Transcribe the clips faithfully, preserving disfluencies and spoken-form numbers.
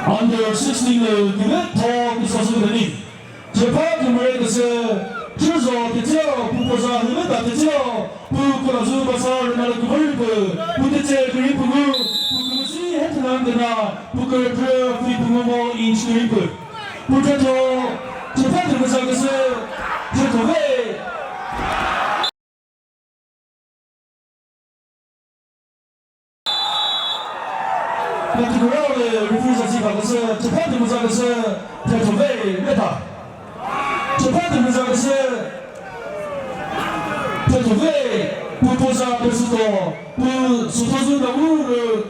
Under sixteen lü küvetho küsasü küdeni. Chepha kümüre küsü, Chüzo Tetseo, pu poza Hümüta Tetseo, pu kulazu basa rüna lü küvori pü, pu tetse küri pü ngu, pu kümüsi hetünan küna, pu kürüpü fi pü ngu mo inch küri pü. Pu tretho, chepha kümüza küsü, tretho ve. Category lü referee za si kha küsü, chepha tümüza küsü, thetho ve, meta. Chepha tümüza küsü, thetho ve, pu poza pesüto, pu suthozu na uru,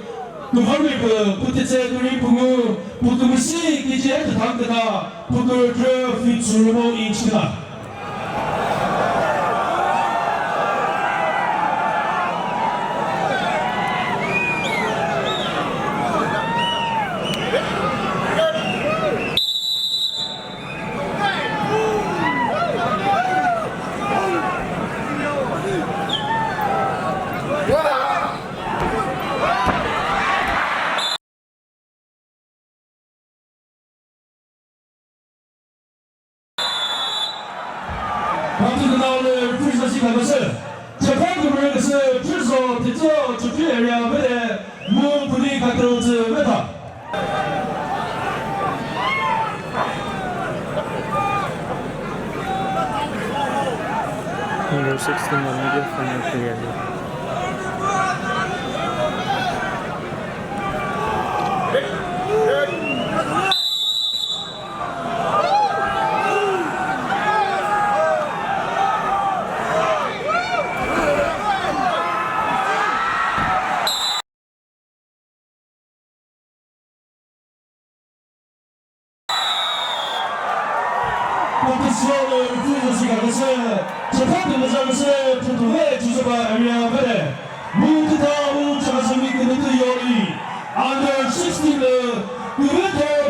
küvami pü, pu tetse küri pü ngu, pu kümüsi kiji hetüthan küna, pu kürüpü fi tsürü mo inch küna. Patu künau lü first si kha küsü. Chepha kümüre küsü Chüzo Tetseo Chokri area vede mu puni kha kürüzü meta. Number sixteen, the middle final player. Competition lü referee za si kha küsü, chepha tümüza küsü, Phuthumvei Chozuba area vede. Mu kütha u Chakhesangmi künütü yoli. Under sixteen lü, küvetho